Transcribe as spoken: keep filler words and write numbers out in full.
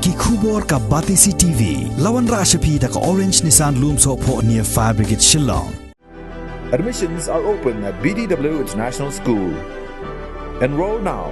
Ki khubor ka Batesi T V. La wanrah sha phi da ka Orange Nissan Lumsohphoh near Fire Brigade Shillong. Admissions are open at B D W International School. Enroll now.